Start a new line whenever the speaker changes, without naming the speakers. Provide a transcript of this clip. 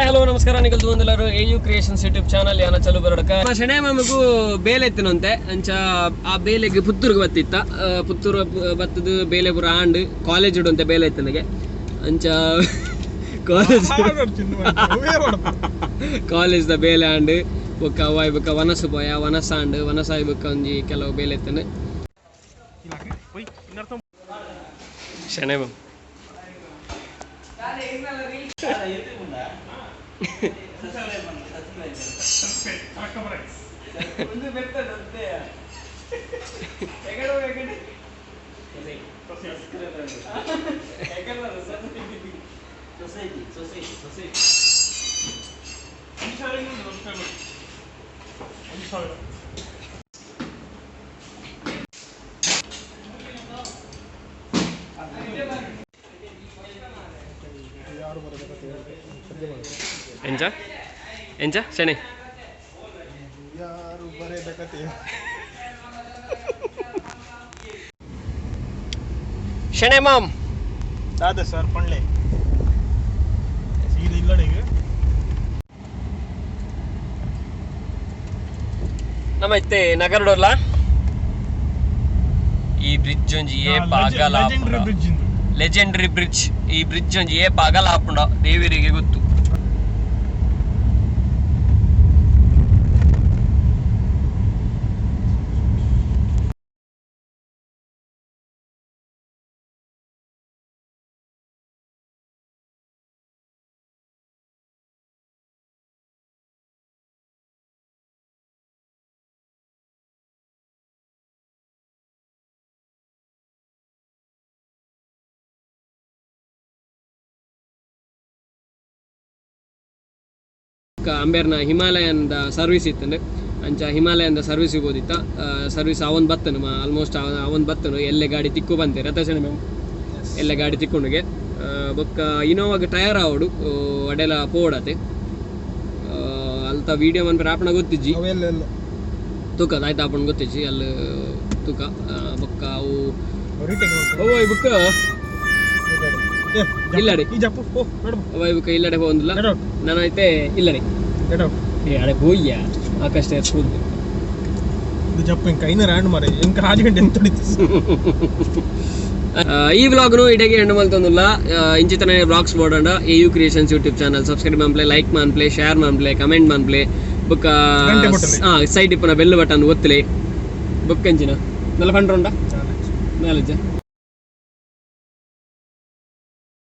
Hello, ನಮಸ್ಕಾರ. ನಿಕಲ್ ತೂವೊಂದುಲ್ಲಾರು ಎ U creations YouTube channel. ಯಾನ ಚಲು ಬರಡಕ ಶೆಣೆ ಮಾಮಗೂ ಬೇಲೆ ಎತ್ತಿನಂತೆ. ಅಂಚ ಆ ಬೇಲೆಗೆ ಪುತ್ತೂರ್ಗೆ ಬತ್ತಿತ್ತ. ಪುತ್ತೂರು ಬತ್ತದು ಬೇಲೆ ಪೂರ ಆಂಡ್. ಕಾಲೇಜ್ ಇಡುವಂತೆ ಬೇಲೆ ಎತ್ತನಿಗೆ. ಅಂಚ ಕಾಲೇಜ್ ಕಾಲೇಜ್ ದ ಬೇಲೆ ಆಂಡ್. ಬೊಕ್ಕ ಅವಾಯ್ ಬೊಕ್ಕ ವನಸು ಪೋಯ, ವನಸ ಆಂಡ್. ವನಸಾಯ್ ಬೊಕ್ಕ ಒಂಜಿ ಕೆಲವು ಬೇಲೆ ಎತ್ತನು. ಶೆಣೆ ಮಾಮ್. ಎಂಚ ಎಂಚ ಶೆಣೆ?
ಯಾರು ಬರೆದ ಕತೆ?
ಶೆಣೆ ಮಾಮ್.
ದಾದ ಸರ್, ಪಣ್ಲೆ ಸೀದಾ ಇಲ್ಲಡೆಗೆ.
ನಮ್ಮ ಇತ್ತೆ ನಗರಡೋರ್ಲ ಈ ಬ್ರಿಡ್ಜ್ ಒಂಜಿ ಏ ಪಾಗಲ.
ಲೆಜೆಂಡರಿ ಬ್ರಿಡ್ಜ್ ಇಂದು.
Legendary bridge. ಈ ಬ್ರಿಡ್ಜ್ ಒಂಜಿ ಏ ಪಾಗಲ ಆಪುಂಡ ದೇವರಿಗೆ ಗೊತ್ತು. ಅಂಬೇರ್ನ ಹಿಮಾಲಯನ್ ಸರ್ವಿಸ್ ಇತ್ತಂಡೆ. ಅಂಚ ಹಿಮಾಲಯನ್ ಸರ್ವಿಸ್ ಹೋದಿತ್ತ. ಸರ್ವಿಸ್ ಅವನ್ ಬತ್ತನು, ಆಲ್ಮೋಸ್ಟ್ ಅವನ್ ಬತ್ತನು. ಎಲ್ಲೆ ಗಾಡಿ ತಿಕ್ಕು ಬಂತೆ ರಥಶನ ಮ್ಯಾಮ್, ಎಲ್ಲೆ ಗಾಡಿ ತಿಕ್ಕೊಂಡುಗೆ. ಬೊಕ್ಕ ಇನೋವಾಗ ಟೈರ್ ಆವಡು, ಅಡೆಲ ಪೋಡತೆ. ಅಲ್ತ ವೀಡಿಯೋ ಮನ್ಪೆರೆ ಆಪಣ ಗೊತ್ತಿಜ್ಜಿ.
ಅವೆಲ್ಲ
ತೂಕ ಆಯ್ತು, ಆಪಣ ಗೊತ್ತಿಜ್ಜಿ ಅಲ್ಲಿ ತೂಕ. ಬೊಕ್ಕ ಅವು
ರಿಟೇಕ್.
ಓ ಬುಕ್ಕ ಇಲ್ಲಡೆ.
ಈ ಜಪ್ಪು ಓ ಬೇಡ.
ಅವ ಬುಕ್ಕ ಇಲ್ಲಡೆ ಹೋಗಂದಿಲ್ಲ.
Get out.
ನಾನು ಐತೆ ಇಲ್ಲಡೆ.
Get out.
ಏ, ಅಡೆ ಹೋಯ್ಯ ಆಕಾಶ ಸ್ಕೂಲ್.
ಇದು ಜಪ್ಪು ಇಂಕ ಐನೂರು ಆ್ಯಂಡ್ ಮಾರೆ ಇಂಕ ಆರು ಗಂಟೆ ಎಂತ ಹೊಡಿತು.
ಈ ವ್ಲಾಗ್ನು ಇಡೆಗೆ ಎಂಡ್ ಮಲ್ತೊಂದುಲ್ಲ. ಇಂಚಿತನೆ ವ್ಲಾಗ್ಸ್ ಬೋಡಂಡ A U creations YouTube channel subscribe ಮನ್ಪ್ಲೆ, like ಮನ್ಪ್ಲೆ, ಶೇರ್ ಮನ್ಪ್ಲೆ, ಕಮೆಂಟ್ ಮನ್ಪ್ಲೆ. ಬೊಕ್ಕ
ಗಂಟೆ ಬೊಟ್ಟಲೆ.
ಸೈಡ್ ಇಪ್ಪುನ ಬೆಲ್ ಬಟನ್ ಒತ್ತಲೆ. ಬೊಕ್ಕ ಎಂಚಿನ ನಲ್ಲ ಪಂಡ್ರುಂಡ ನಾಲೆಜ್.